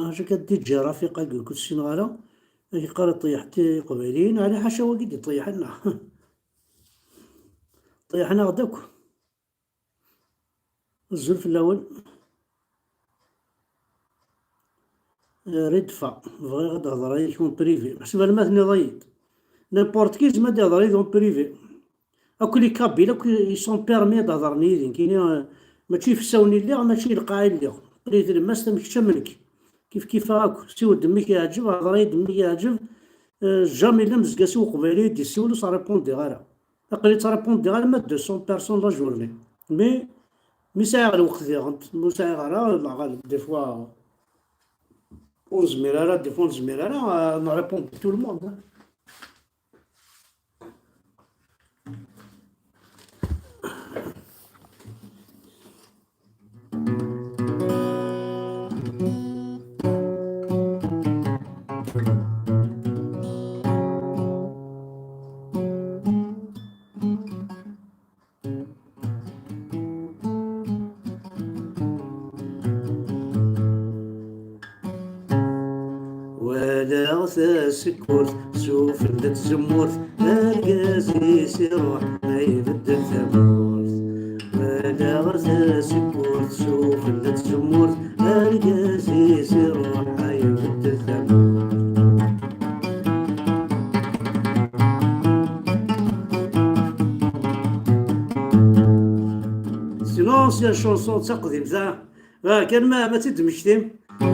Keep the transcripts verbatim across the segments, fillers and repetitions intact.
Acu akka D J Rafiq agi ur k-ssineɣ ara. Agi qqar ṭeyyḥen Iqbayliyen, ɛni ḥaca wagi d-iṭeyyḥen neɣ? Ṭeyyḥen-aɣ-d akk. Azul fell-awen. Eh, Ridfa, bɣiɣ ad d-hedreɣ yid-k en privé. Meḥsub alma tenniḍ-iyi-d. N'importe qui yezmer ad d-ihder yid-i en privé. Akk les Kabyles, akk ils sont permis ad d-hedren yid-i. Nekkini, eh, mačči ifessawen i lliɣ, mačči lqaɛ i lliɣ. Aql-i di tlemmast am kečč am nekk. Kif kif akk. Siwa ddem-ik yeɛǧeb, hder-iyi ddem-ik yeɛǧeb. Eh, jamais la nezga s uqbayli i d-yessiwel ur s-répondiɣ ara. Aql-i ttrépondiɣ arma deux cents personnes la journée. Mais mi sɛiɣ lweqt diɣen, ma ur sɛiɣ ara, la, des fois, ur nezmir ara, des fois ur nezmir ara, euh, nrépond tout le monde, hein. Walaɣ tasekkurt sufella n tzemmurt, argaz-is iruḥ a ibeddel tamurt. Walaɣ tasekkurt sufella n tzemmurt, argaz-is iruḥ a ibeddel tamurt. C'est l'ancienne chanson d taqdimt, ha? Ah, kan ma, ma tt-id-temmektim.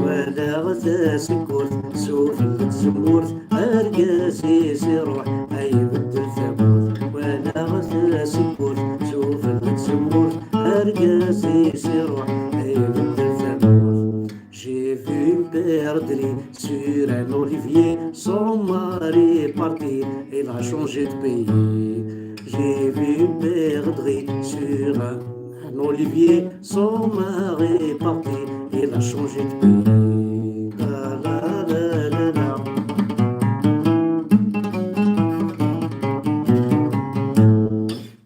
Walaɣ tasekkurt sufella n tzemmurt, argaz-is iruḥ a ibeddel tamurt. Walaɣ tasekkurt sufella n tzemmurt, argaz-is iruḥ a ibeddel tamurt. J'ai vu une paire de rides sur un olivier, son mari est parti, il a changé de pays. J'ai vu une paire de rides sur un, un olivier, son mari est parti, il a changé de pays. La, la, la, la, la.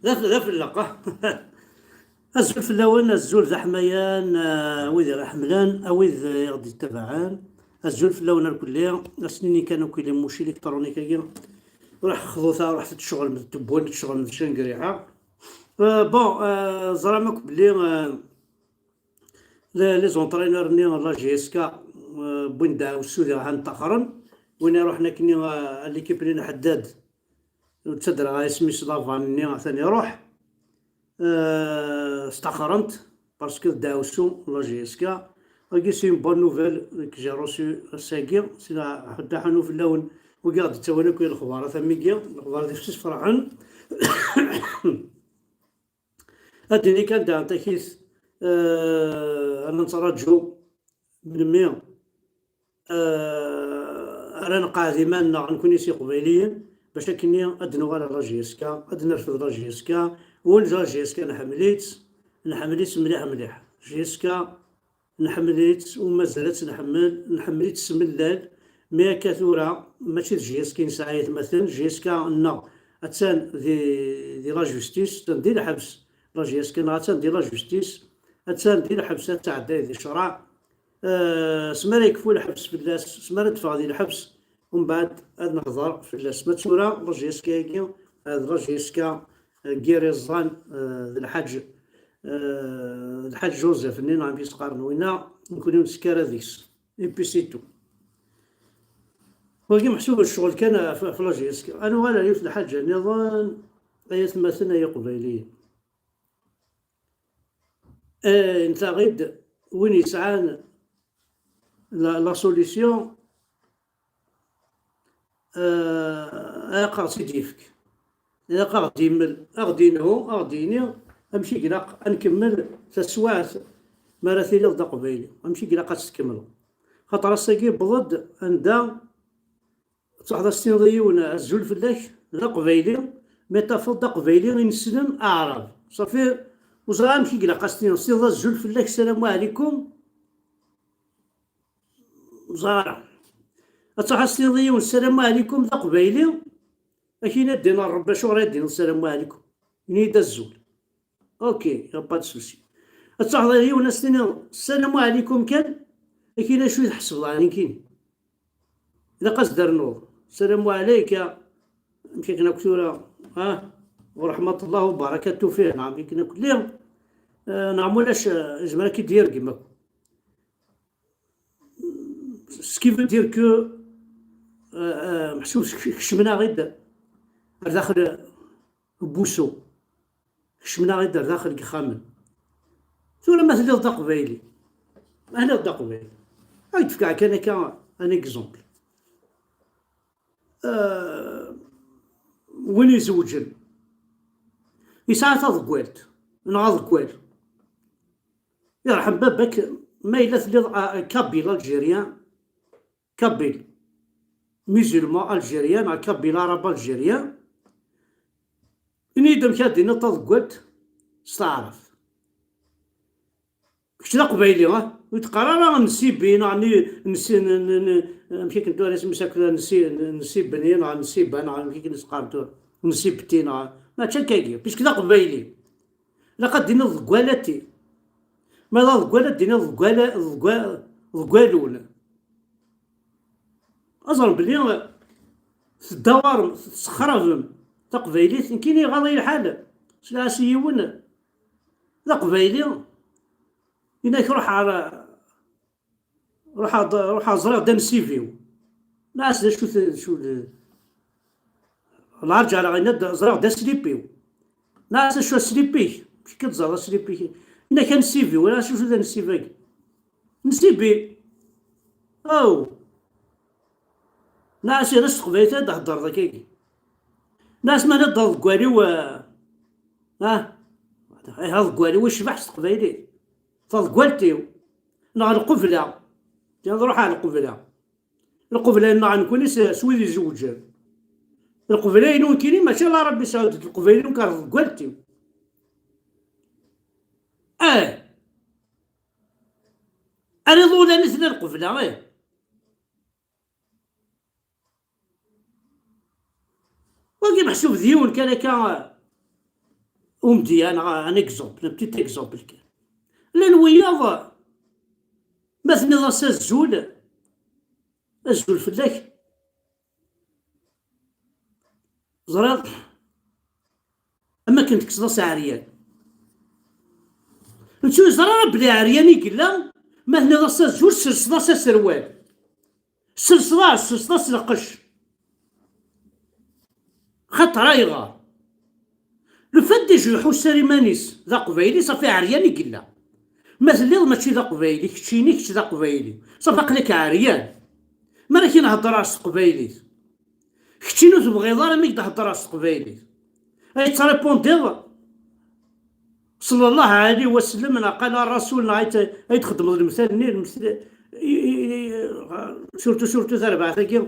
D af-, d afelleq, ah. Azul fell-awen, azul d aḥmayan, eh, wid i ɣ-iḥemmlen, a wid i ɣ-d-yettabaɛen. Azul fell-awen irkelli. Ass-nni kan akk yella mucci électronique-agi. Ruḥ xḍut-a, ruḥ tecɣel med tewwin, tecɣel med cangriḥa. Eh, bon, eh, ẓram akk belli, eh, les, les entraîneurs-nni n la J S K, eh, wwin-d ddeɛwessu diɣ han ṭaxren. Win iruḥen akkenni, eh, l'équipe-nni n Ḥeddad, ur ttadreɣ ara isem-is, la vanne-nni atan iruḥ. Euh, staxrent, parce que ddaɛwessu la J S K. Agi, c'est une bonne nouvelle que j'ai reçue ass-agi. C'est la, ḥedd aḥanu fell-awen, wigi ɣ-d-ttawin akk i lexbar, a tamigi, lexbar d ifsis ferḥen. Ad d-nini kan daɣen takit, euh, ad nettraǧu melmi, eh, ara nqeɛɛed iman-nneɣ nekkni s Iqbayliyen, bac akkenni ad d-nuɣal ar la J S K, ad d-nerfed la J S K, ul d la J S K nḥemmel-itt, nḥemmel-itt mliḥ mliḥ. J S K nḥemmel-itt u mazal ad tt-nḥemmel, nḥemmel-itt s mellal, mi akka tura mačči d J S K i nesɛa ay atmaten, J S K-nneɣ attan di, di la justice, attan di lḥebs, la J S K-nneɣ attan di la justice, attan di lḥebs, ad tɛedday di ccreɛ. Eh, s mi ara yekfu lḥebs fell-as, s mi ara d-teffeɣ di lḥebs, umbeɛd ad nehḍer fell-as. Ma d tura, la J S K-agi, eh, d la J S K, eh, n yir iẓẓan, eh, d lḥaǧ, eh, d lḥaǧ Joseph-nni, neɣ amek i s-qqaren winna, nekkni ur nettekki ara deg-s. Et puis c'est tout. Wagi meḥsub d ccɣel kan ɣef, ɣef la J S K. Ad nuɣal ar yiwet n lḥaǧa nniḍen, ay atmaten, ay iqbayliyen. Eh, ntaɣ-id win yesɛan la, la solution, eh, ad ɣ-tt-id-yefk. Ilaq a ɣ-d-yemmel, a ɣ-d-yenhu, a ɣ-d-yini amek i ilaq ad nkemmel taswiɛt mi ara tiliḍ d aqbayli, amek i ilaq ad tt-tkemmleḍ. Xaṭer ass-agi yewweḍ-d anda ad truḥeḍ ad s-tiniḍ i yiwen azul fell-ak d aqbayli, mi tafeḍ d aqbayli ineslem aɛrab. Ṣafi, ur ẓriɣ amek i ilaq ad s-tiniḍ, s-tiniḍ azul fell-ak, ssalamu ɛlikum. Ẓara. Ad truḥ ad s-tiniḍ i yiwen ssalamu ɛlikum d aqbayli, ad k-yini ad d-iniḍ Rebbi acuɣer ad d-iniḍ ssalamu ɛlikum. Ini-yi-d azul. Ok, y a pas de souci. Ad truḥeḍ i yiwen ad s-tiniḍ ssalamu ɛlikum kan, ad k-yini acu i tḥesbeḍ ɛni nekkini. Ilaq ad s-d-ternuḍ ssalamu ɛlayka, amek akken akk tura, ha, ورحمة الله وبركاته فيه, neɣ amek akken akk lliɣ, eh, neɣ mulac, eh, yezmer ad k-id-yergem akk. Ce qui veut dire que, euh, euh, meḥsub kecmen-aɣ-id ar daxel n wusu, kecmen-aɣ-id ar daxel n yexxamen. Tura ma telliḍ d aqbayli, ma telliḍ d aqbayli, ad k-d-fkeɣ kan akka un exemple. Euh, win izewǧen yesɛa taḍeggalt neɣ aḍeggal. Yerḥem baba-k, ma yella telliḍ, ah, kabyle algérien, kabyle musulman algérien, neɣ kabyle arabe algérien, ini-yi-d amek ara d-tiniḍ taḍeggalt s taɛrabt. Kečč d aqbayli, ah? Ur teqqar ara nsibi, neɣ ni-, nsi-, n-, n-, n-, amek akken tura isem-is akk, nsi-, n-, nsibni, neɣ nsiba, neɣ amek akken i s-qqaren tura, nsibti, neɣ, mačči akkagi, puisque d aqbayli. Ilaq ad d-tiniḍ ḍeggalati. Ma d aḍeggal, ad d-tiniḍ ḍeggala-, ḍegga-, ḍeggalun. Ad ẓren belli teddawarem, tessexrabem taqbaylit. Nekkini iɣaḍ-iyi lḥal, sliɣ-as i yiwen d aqbayli, yenna-k: "Ruḥ ar, ruḥ ad, ruḥ ad ẓriɣ d ansibi-w." Nniɣ-as: "D acu-t, d acu d-" Lɛerǧ ara yenna-d: "Ẓriɣ d aslipi-w." Nniɣ-as: "Acu aslipi-k? Amek akka teẓriḍ aslipi-k?" Yenna-k: "Ansibi-w." Nniɣ-as: "Acu d ansibi-agi?" "Nsibi." Aw. Nniɣ-as: "Ih, s teqbaylit ara d-theddreḍ akkagi." Nniɣ-as: "Ma d aḍeggal-iw, ah, ah, ih, aḍeggal-iw icbeḥ s teqbaylit. Taḍeggalt-iw. Neɣ lqebla. Tineḍ ruḥ ar lqebla. Lqebla-nneɣ nekkini s, s wid izewǧen. Lqebla-inu nekkini mačči ala Ṛebbi Saɛud, lqebla-inu kar ḍeggalt-iw." Ah! Ar iḍulan i tella lqebla, ih. Wagi meḥsub d yiwen kan akka, umedya, neɣ un exemple, un petit exemple kan. Llan wiyaḍ, ma tenniḍ-as azul, azul fell-ak, ẓriɣ, am akken tekkseḍ-as aɛeryan. Netta ur yeẓri ara belli aɛeryan i yella, ma tenniḍ-as azul, sselseḍ-as aserwal. Sselseḍ-as, sselseḍ-as lqecc. Xaṭer ayɣer? Le fait d-ijelḥu s iman-is d aqbayli, ṣafi ɛeryan i yella. Ma telliḍ mačči d aqbayli, keččini kečč d aqbayli, ṣafi aql-ak ɛeryan. Mi ara k-in-heddreɣ s teqbaylit, keččini ur tebɣiḍ ara mi k-d-heddreɣ s teqbaylit, ay tettripundiḍ: "Ṣella Llah ɛalayhi wa sellem", neɣ "Qala Rasul", neɣ ay t-, ay txeddmeḍ lemtal-nni, lemtal, i, i, i, surtout, surtout tarbaɛt-agi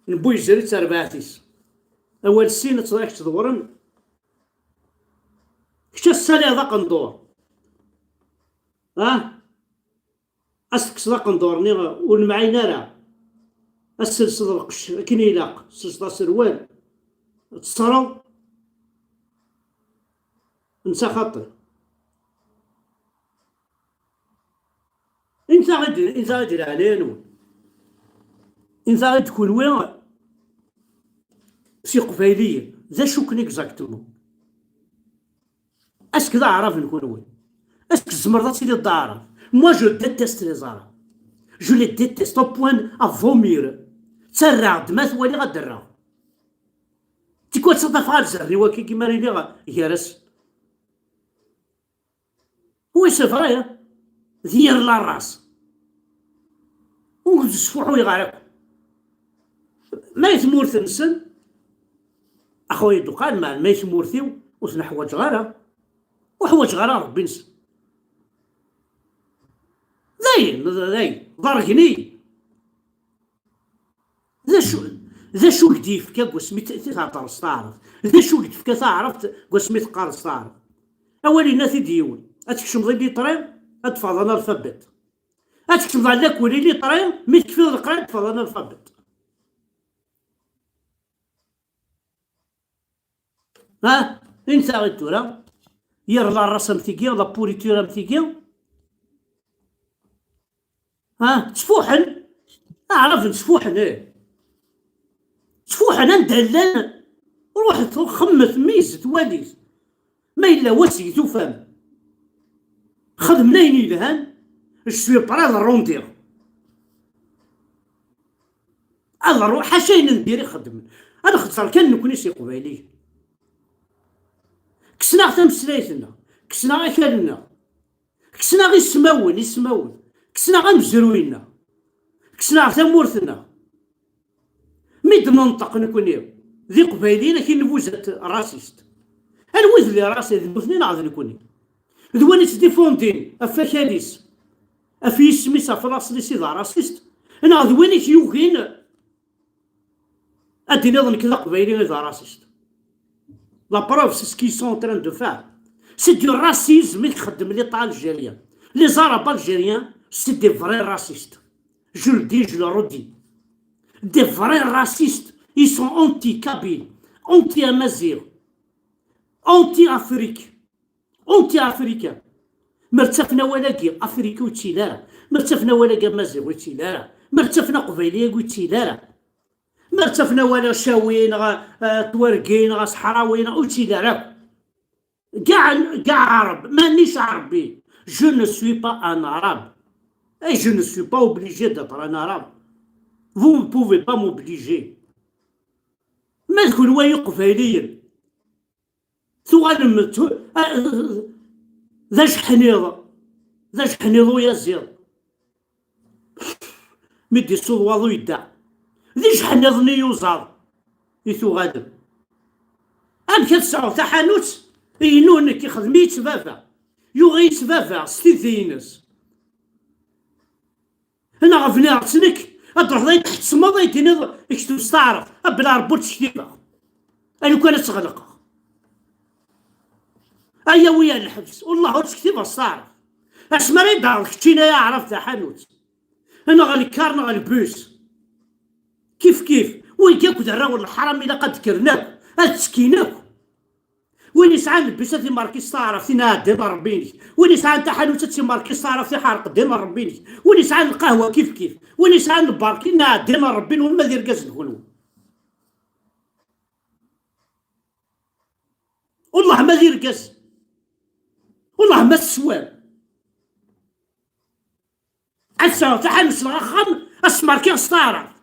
n Buyezri d terbaɛt-is. Awal sin ad tt-, ad k-tt-ḍewren. Kečč ass-a liɣ d aqendur. Ah? Ad s-tekkseḍ aqendur-nni ur nemɛin ara. Ad s-telseḍ lqecc akken ilaq, telseḍ aserwal, ad teṣṣreḍ, netta xaṭi. Inta i d, inta i d leɛnaya-nwen. Inta i d kunwi s iqbayliyen. D acu-ken exactement? Est-ce que d aɛrab n kunwi? Est-ce que tzemreḍ ad tiliḍ d aɛrab? Moi, je déteste les Arabes. Je les déteste au point à vomir. Ttarraɣ-d, ma t-waliɣ ad d-rreɣ. Tikwal ttadafeɣ ar zerriwa kiki mi ara iliɣ gar-asen. Oui, c'est vrai, hein. D yir la race. Ur d-sfuḥuyeɣ ara akk. Ma i tmurt-nsen, Xawa Iduqan, meɛna ma i tmurt-iw ur ten-ḥwaǧeɣ ara. Ur ḥwaǧeɣ ara Ṛebbi-nsen. Dayen, dayen, ḍergen-iyi. D acu, d acu i k-d-yefka deg wasmi t-, t-, theddreḍ s taɛrabt? D acu i k-d-tefka taɛrabt deg wasmi teqqareḍ s taɛrabt? Awal yenna-t-id yiwen. Ad tkecmeḍ i liṭri, ad teffɣeḍ analfabet. Ad tkecmeḍ ar lakul i liṭri, mi tekfiḍ leqraya, ad teffɣeḍ analfabet. Ha? Inta i tura? Yir la race am tigi, la pourriture am tigi. Ha? Ttfuḥen. Aɛraben ttfuḥen, eh. Ttfuḥen anda llan. Ruḥet xemmet, mizet, walit. Ma yella wass i tufam. Xedmen ayen yelhan. Je suis prêt ad rondiɣ. Ad ṛu-, ḥaca ayen n diri xedmen. Ad nxeṣṣer kan nekni s Iqbayliyen. Kksen-aɣ tameslayt-nneɣ, kksen-aɣ akal-nneɣ, kksen-aɣ ismawen, ismawen, kksen-aɣ amezruy-nneɣ, kksen-aɣ tamurt-nneɣ. Mi d-nenṭeq nekni d Iqbayliyen, ad k-in-nbu zdat raciste. Anwa i d les racistes, d nutni neɣ d nekni? D win i ttdifundin ɣef wakal-is, ɣef yisem-is, ɣef laṣel-is i d arasist, neɣ d win i k-yugin ad d-tiniḍ nekk d aqbayli i d arasist? La preuve, c'est ce qu'ils sont en train de faire. C'est du racisme i ixeddem l'État algérien. Les Arabes algériens, c'est des vrais racistes. Je le dis, je le redis. Des vrais racistes. Ils sont anti-kabyles, anti-amazigh, anti-Afrique. Anti-africain. Ma ttafen awal-agi, Afrika ur yettili ara. Ma ttafen awal-agi, Amaziɣ ur yettili ara. Ma ttafen Aqbayli-agi ur yettili ara. Ma ttafen awal Acawi neɣ, eh, Twergi neɣ Aseḥrawi neɣ ur yettili ara. Kkaɛ, kkaɛ Arab. Manis Ɛerbi. Je ne suis pas un arabe. Et je ne suis pas obligé d'être un arabe. Vous ne pouvez pas m'obliger. Ma d kunwi ay Iqbayliyen, tuɣalem d tu-, a-, d ajeḥniḍ, d ajeḥniḍ uyaziḍ. Mi d-isuḍ waḍu yedda, d ijeḥniḍen i yuẓaḍ i tuɣalem. Amek ad sɛuɣ taḥanut inu nekk, ixdem-iyi-tt baba, yuɣ-iyi-tt baba s tiddi-ines. Neɣ bniɣ-tt nekk, ad d-truḥeḍ ad yi-tḥettmeḍ, ad yi-d-tiniḍ kteb s taɛrabt, a bla Rebbi ur ttektibeɣ. A lukan ad tt-ɣelqeɣ. Ay awi ar lḥebs, wellah ur ttektibeɣ s taɛrabt. Asmi ara yi-d-taɣeḍ keččini ay aɛrab taḥanut, neɣ lkar neɣ lbus, kif kif, wigi akk d arraw n leḥram ilaq ad d-kkren akk, ad ttekkin akk. Win yesɛan lbis ad t-imerki s taɛrabt, inɛa ddin n Ṛebbi-inek. Win yesɛan taḥanut ad tt-imerki s taɛrabt, iḥerq ddin n Ṛebbi-inek. Win yesɛan lqahwa kif kif. Win yesɛan lberk, inɛa ddin n Ṛebbi-nwen ma d irgazen kunwi. Wellah ma d irgazen. Wellah ma teswam. Ad sɛuɣ taḥanut neɣ axxam, ad s-merkiɣ s taɛrabt.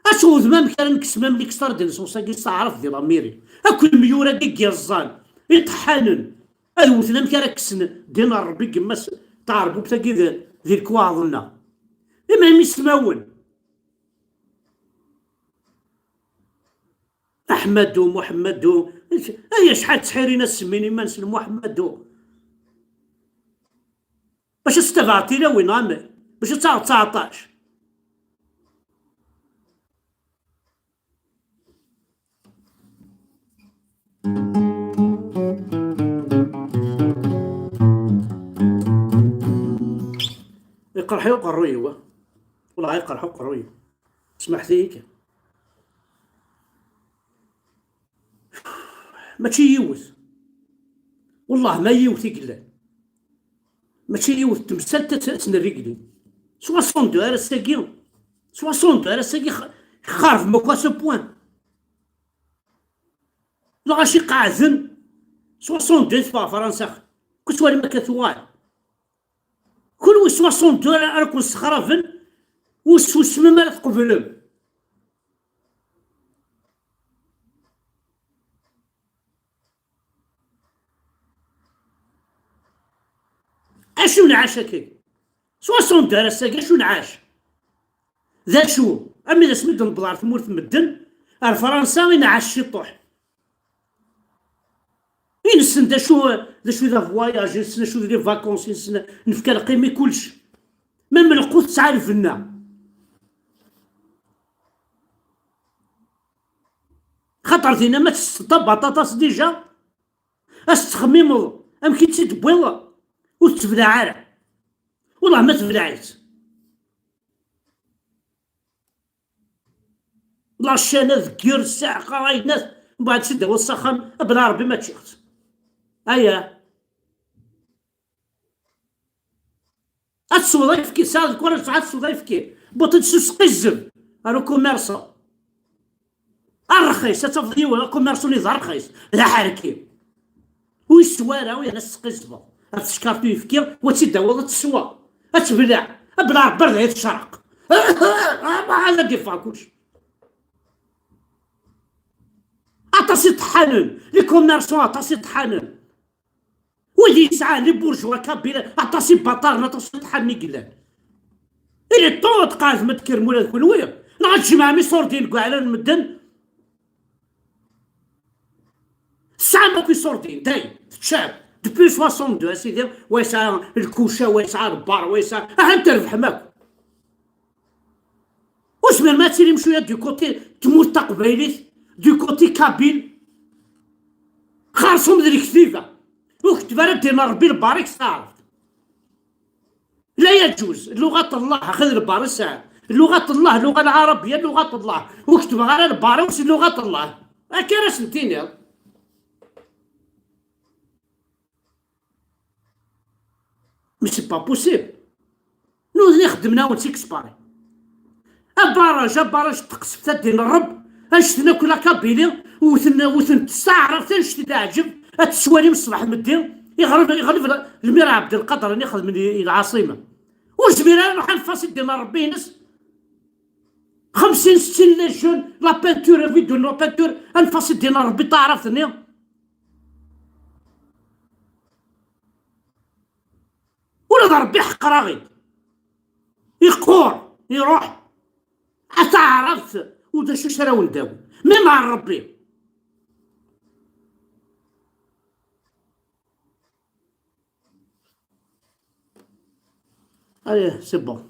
Ad tewwdem amek ara nekkes même l'extrait de naissance-agi s taɛrabt di la mairie. Akk lemyura-agi n yiẓẓan, iṭeḥḥanen, ad wten amek ara kksen ddin n Ṛebbi deg yemma-s taɛerbubt-agi d, di lekwaɣeḍ-nneɣ. Imam ismawen. Aḥmadu, Muḥemmadu, ay acḥal ttḥirin ad semmin iman-nsen Muḥemmadu. Bac ad s-tabaɛeḍ tilawin, amen. Bac ad taɣeḍ tseɛṭac. Iqerḥ-iyi uqerruy-iw. Wellah iqerḥ uqerruy-iw. Smaḥet-iyi kan. Mačči yiwet. Wellah ma yiwet i yellan. Mačči yiwet temsalt ad tt-, ad tt-nerregli. Soixante-deux ar ass-agi. Soixante-deux ar ass-agi x-, xareb makk à ce point. Lɣaci qeɛden. Soixante-deux teffeɣ Fransa. Kut walim akka tuɣal. Kunwi soixante-deux ara, ara ken-ssexraben, ur ssusmem ara tqeblem. Acu nɛac akka? Soixante-deux ar ass-agi, acu nɛac? D acu? Armi d asmi d-newweḍ ɣer tmurt n medden, Ar Fransa i nɛac ciṭuḥ. I nessen d acu, d acu d avoyage, i nessen acu d les vacances, i nessen nefka lqima i kullec. Même lqut tesɛa lbenna. Xaṭer dinna ma tsetteḍ tabaṭaṭa-s déjà, ad tettxemmimeḍ amek i tt-id-tewwiḍ, ur tetteblaɛ ara. Wellah ma teblaɛ-itt. Lacana deg yir ssaɛqa aynas, mbeɛd si dawa s axxam, bla Rebbi ma ččiɣ-tt. Aya. Ad tesweḍ ayefki, sɛiḍ lkuṛaj, ad tesweḍ ayefki. Buṭ-d s usqizzeb ar ukummerṣu. Rxis, ad tafeḍ yiwen akumerṣu-nni d rxis, d aḥerki. Ur yeswa ara, u yerna tesqizbeḍ. Ad teckaṛ tuyefki, wa tt-id-tawiḍ, ad teswa. Ad tebleɛ. Ad bla Rebbi ar d ay tecreq. Ad d-iffeɣ kullec. Aṭas iṭeḥḥanen, les commerçants, aṭas iṭeḥḥanen. Wid yesɛan, les bourgeois kabyles, aṭas ibaṭaren, aṭas iṭeḥḥanen i yellan. Il est temps ad tqeɛdem ad d-kkrem ula d kunwi. Neɣ ad tjemɛem iṣurdiyen deg waɛrar n medden. Tesɛam akk iṣurdiyen, dayen, teččam. Depuis soixante-deux, a sidi, wa yesɛa lkuca, wa yesɛa lbar, wa yesɛa, ahan trebḥem akk. Ur tezmirem ad tilim cwiya du côté tmurt taqbaylit, du côté kabyle. Xerṣum d lektiba. Ur ketteb ara ddin n Rebbi lbarik s taɛrabt. لا يجوز. لغة الله، خذ البارسة. لغة الله، اللغة العربية، لغة الله. وكتب غير الباري وسي لغة الله. هكا راه سنتيني. Mais c'est pas possible. Nous, نخدم ناون سيكسباري. Abaraj, abaraj teqsef taddin n Ṛebb, anect-n akk la Kabylie, wten, wten s taɛrabt, anect i d aɛǧeb, ad teswalim ṣṣbeḥ meddi, iɣleb, iɣleb Lmir Ɛebdelqader, i xedmen i, i lɛaṣima. Ur zmir ara nruḥ ad nfas i ddin n Ṛebbi-ines. Xemsin, settin les jeunes, la peinture, vidéo, la peinture, ad nfas i ddin n Ṛebbi taɛrabt-nni. Ula d Ṛebbi ḥeqreɣ-it. Iqqur, iruḥ. A taɛrabt, u d acu ara wen-dawi? Même ar Ṛebbi. Allez, c'est bon.